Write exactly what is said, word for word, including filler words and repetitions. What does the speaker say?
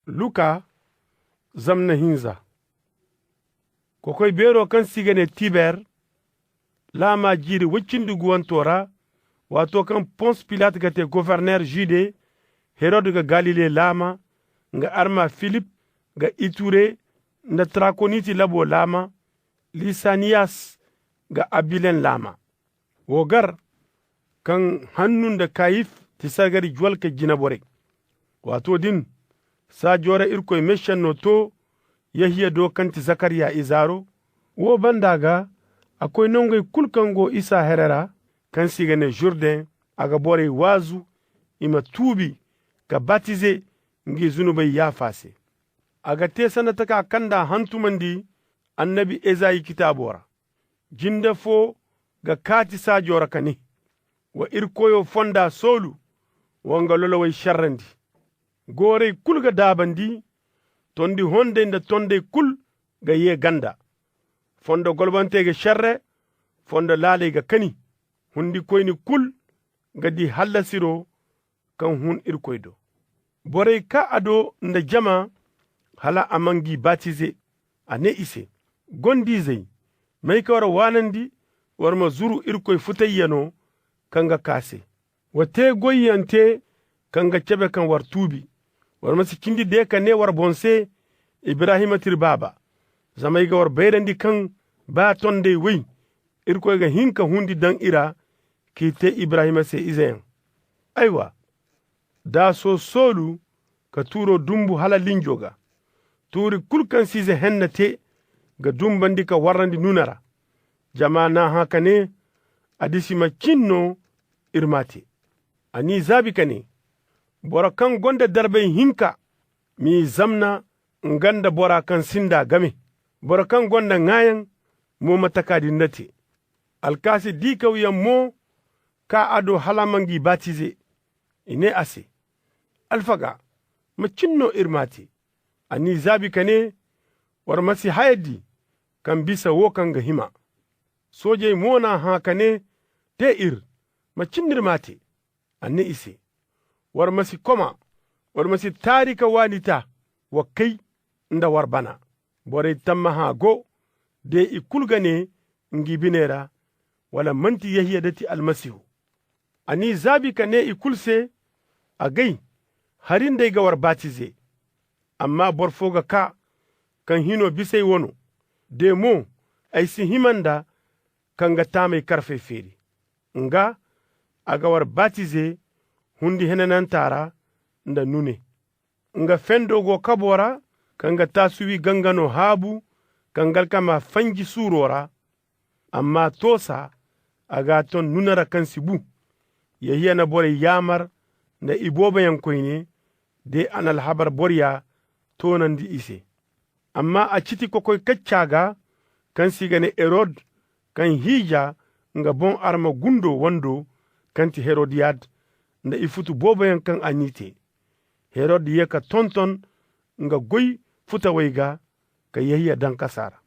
Luka zamna hinza. Kokoy beero kaŋ se i ga ne Tiber laama jiiri woy cindi guwanto ra, waato kaŋ Pons Pilat ga te goforner Jude, Herod ga Galile laama, nga arma Filip ga Iture nda Trakoniti labo laama, Lisaniyas ga Abilen laama. Wo gar kaŋ Hannu nda Kayif ti sargari juwalkey jina borey. Waato din, saajo ra Irkoy meesenno to Yehiya do kaŋ ti Zakariya izaaro. Wo banda gaa, a koy nangey kulu kaŋ go isa here ra, kaŋ se i ga ne Jurden, a ga borey waazu i ma tuubi ka batize ngi zunubey yaafa se. A ga te sanda taka kaŋ nd'a hantumandi annabi Ezayi kitaabo ra. Jinde fo ga kaati saajo ra ka ne: Wa iri koyo fonda soolu, wa nga lolowey šerrandi. Goorey kulu ga daabandi, tondi hondey nda tondey kulu ga ye ganda. Fondo golbantey ga šerre, fondo laaley ga kani. Hundikoyni kulu ga di hallasiro kaŋ hun Irkoy do. Borey kaa a do nda jama hala a ma ngi batize. A ne i se: Gondiizey, may ka war waanandi war ma zuru Irkoy futayyano kaŋ ga kaa se. Wa te goyyaŋ te kaŋ ga cabe kaŋ war tuubi. War ma si cindi de ka ne war boŋ se: Ibrahima ti iri baaba. Zama ay ga war bayrandi kaŋ baa tondey woy, Irkoy ga hin ka hundi daŋ i ra k'i te Ibrahima se izeyaŋ. Aywa, daaso soolu ka tuuro dumbu hala linjo ga. Tuuri kulu kaŋ se ize henna te ga dumbandi ka warrandi nuna ra. Jama n'a hã ka ne: Adisi macin no iri m'a te? A n'i zaabi ka ne: Boro kaŋ gonda darbay hinka m'i zamna nga nda bora kaŋ sinda game. Boro kaŋ gonda ŋaayaŋ mo ma taka din nda te. Alkaasi diikawyaŋ mo kaa a do hala a ma ngi batize. I ne a se: Alfaga, macin no iri m'a te? A n'i zaabi ka ne: War ma si haya di kaŋ bisa wo kaŋ ga hima. Soojey mo n'a hã ka ne: Te iri, macin no iri m'a te? A ne i se: War ma si koma, war ma si taari ka waani ta, wa kay nda war bana. Borey tammahã go, de i kulu ga ne ngi biney ra: Wala manti Yehiya da ti Almasihu? A n'i zaabi ka ne i kulu se: Agay, hari nd'ay ga war batize. Amma boro fo ga kaa kaŋ hino bisa ay wano. De mo, ay si hima nd'a kaŋ ga taamey karfey feeri. Nga, a ga war batize hundi henananta ra nda nune. Nga fendo go kabo ra, kaŋ ga taasuwi gangano haabu, kaŋ ga alkama fanji suuro ra. Amma toosa, a g'a ton nuna ra kaŋ si bu. Yehiya na borey yaamar nda ibooboyaŋ koyne, de a na alhabar boroya toonandi i se. Amma a citi kokoy kacca gaa, kaŋ se i ga ne Herod, kaŋ hiija nga boŋ arma gundo wando, kaŋ ti Herodiyad, nda ifutu booboyaŋ kaŋ a n'i te. Herod ye ka tonton nga goy futawey gaa, ka Yehiya daŋ kasaa ra.